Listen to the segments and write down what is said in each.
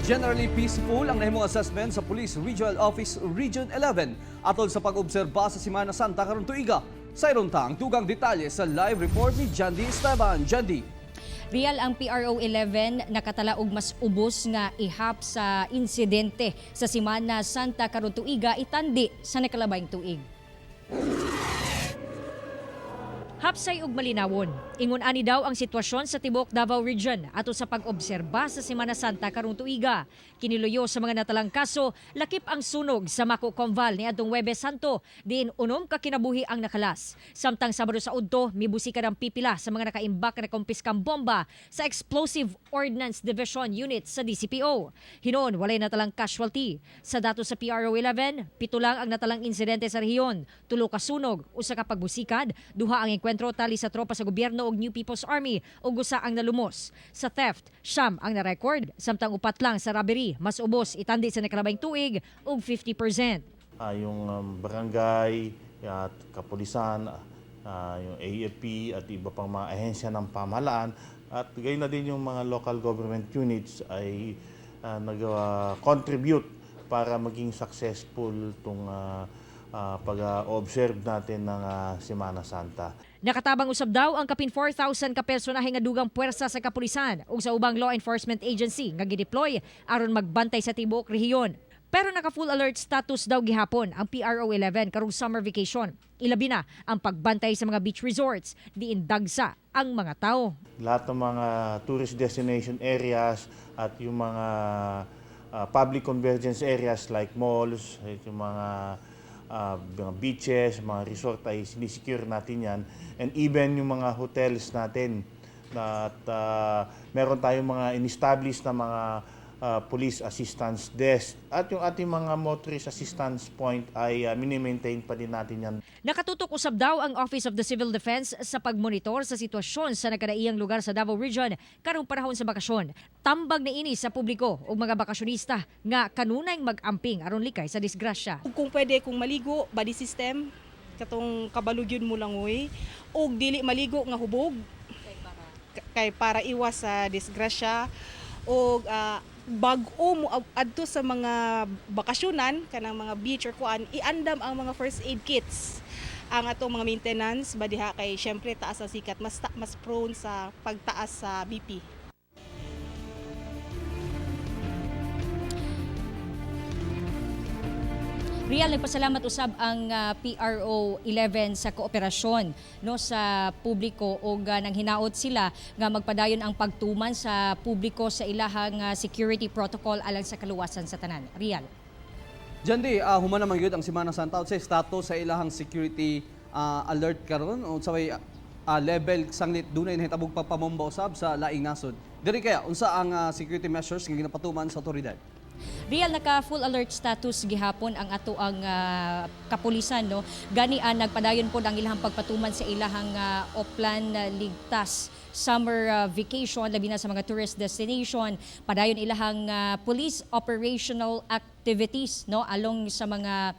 Generally peaceful ang nahimong assessment sa Police Regional Office Region 11 atol sa pag-obserba sa Semana Santa karon tuiga. Sayron ta ang dugang detalye sa live report ni Jandy Esteban. Jandy. Real, ang PRO 11 nakatala og mas ubos nga ihap sa insidente sa Semana Santa karon tuiga itandi sa nakalabayng tuig. Hapsay ug malinawon. Ingon ani daw ang sitwasyon sa tibuok Davao Region ato sa pag-obserba sa Semana Santa karong tuiga. Kiniluyo sa mga natalang kaso, lakip ang sunog sa Maco Conval niadtong Huwebes Santo, diin 6 ka kinabuhi ang nakalas. Samtang Sabado sa udto, mibusika ng pipila sa mga nakaimbak na kumpiskang bomba sa Explosive Ordnance Division Unit sa DCPO. Hinuon, walay natalang casualty. Sa datos sa PRO 11, 7 lang ang natalang insidente sa rehiyon. 3 ka sunog, 1 ka pagbusikad, 2 ang engkwentro tali sa tropa sa gobyerno og New People's Army ug 1 ang nalumos. Sa theft, 9 ang na-record, samtang 4 lang sa robbery, mas ubos itandi sa nakalabayng tuig og 50%. Yung barangay at kapulisan, yung AFP at iba pang mga ahensya ng pamahalaan at gayon na din yung mga local government units ay nag-contribute para maging successful itong pag-observe natin ng Semana Santa. Nakatabang usab daw ang kapin 4,000 ka personahe nga dugang puwersa sa kapulisan ug sa ubang law enforcement agency nga gideploy aron magbantay sa tibuok rehiyon. Pero naka full alert status daw gihapon ang PRO 11 karong summer vacation. Ilabi na ang pagbantay sa mga beach resorts, diin dagsa ang mga tao. Lahat ng mga tourist destination areas at yung mga public convergence areas like malls, at yung mga beaches, mga resort ay sinisecure natin yan. And even yung mga hotels natin. At meron tayong mga in-establish na mga police assistance desk. At yung ating mga motorist assistance point ay mini-maintain pa din natin yan. Nakatutok usab daw ang Office of the Civil Defense sa pagmonitor sa sitwasyon sa nagkadaiyang lugar sa Davao Region karong panahon sa bakasyon. Tambag na ini sa publiko ug mga bakasyonista nga kanunay mag-amping aron likay sa disgrasya. Kung pwede, kung maligo, body system, katong kabalo gyud mo langoy, ug dili maligo nga hubog, kay para iwas sa disgrasya, ug bag-o mo adto sa mga bakasyonan, kanang mga beach or kuan, iandam ang mga first aid kits, ang atong mga maintenance ba diha, kay syempre taas sa sikat, mas prone sa pagtaas sa BP. Real, nagpasalamat usab ang PRO 11 sa kooperasyon, no, sa publiko ug nang hinaot sila nga magpadayon ang pagtuman sa publiko sa ilahang security protocol alang sa kaluwasan sa tanan. Real. Jandy, human naman gyud ang Semana Santa, unsay status sa ilahang security alert karon, unsa may level sanglit dunay nahitabog pagpamomba usab sa laing nasod? Diri kaya unsa ang security measures nga ginapatuman sa otoridad? Real, naka full alert status gihapon ang ato ang kapulisan, no. Gani nagpadayon pod ang ilahang pagpatuman sa ilahang Oplan Ligtas summer vacation, labi na sa mga tourist destination. Padayon ilahang police operational activities, no, along sa mga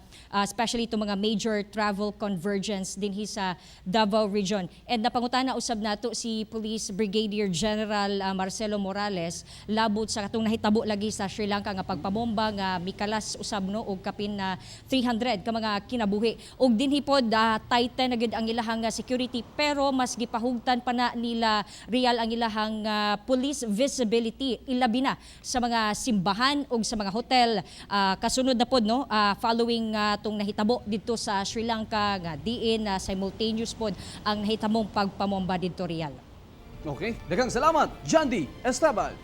especially to mga major travel convergence dinhi sa Davao Region. And napangutana usab nato si Police Brigadier General Marcelo Morales labot sa katong nahitabo lagi sa Sri Lanka nga pagpabomba nga mikalas usab, no, og kapin na 300 ka mga kinabuhi. Og dinhi pod tighten na gyud ang ilahang security, pero mas gipahugtan pa na nila, Real, ang ilahang police visibility, ilabi na sa mga simbahan ug sa mga hotel. Kasunod na pod, no, following tong nahitabo didto sa Sri Lanka nga diin simultaneous pod ang nahitamong pagpamomba didto, Real. Okay, daghang salamat, Jandy Esteban.